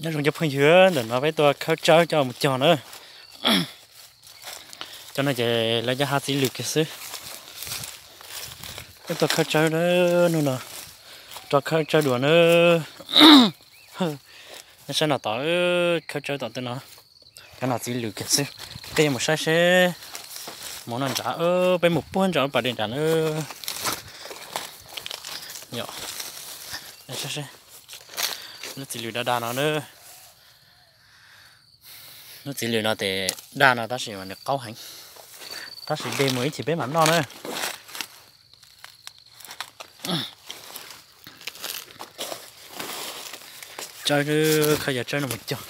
Nyob zoo cov phooj ywg, ntawm no peb tuaj khawb tsawb coj mus cog na. Cov no ces lawv cov hav txiv lws kiag xwb. Peb tuaj khawb tsawb na, hnub no rov khawb tsawb dua na. Nej saib no tom, khawb tsawb tom tej no. Cov no txiv lws kiag xwb. Peb yuav mus saib seb, mus no nrad, peb mus puag nram lub pas dej nrad na. Yog, saib seb, lub txiv lws dag dag no na. Lub txiv lws no ces dag no tab sis mas nws qaub heev, tab sis de mus ib chim peb mam noj na. Tsawb, khawb cov tsawb no mus cog.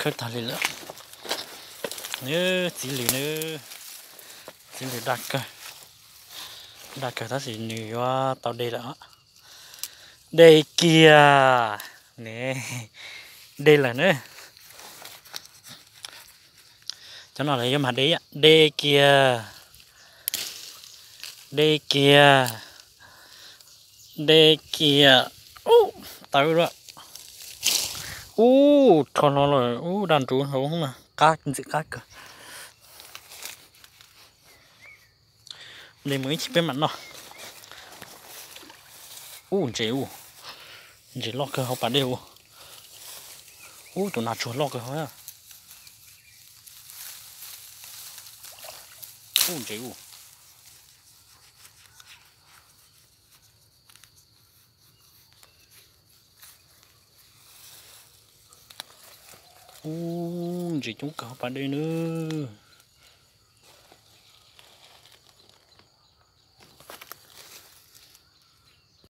Khawb tag li lawm. Txiv lws na, txiv lws dag kawg, dag kawg tab sis nws yuav tau de lawm. De kiag ne, de lawm na. Cov no lawv yuav mag de, de kiag, de kiag, de kiag. Ub, tawv lawm. Ub, rho hlo lawm, ub, dag nruv hlo na, qab ntxim qab kawg. De mus ib chim peb mam noj. Ub, ntses, ub, ntses loj kawg hauv pas dej ub. Ub, tus nas tsuag loj kawg hauv. Ub, ntses ub. Ub, ntses coob kawg hauv pas dej nawb.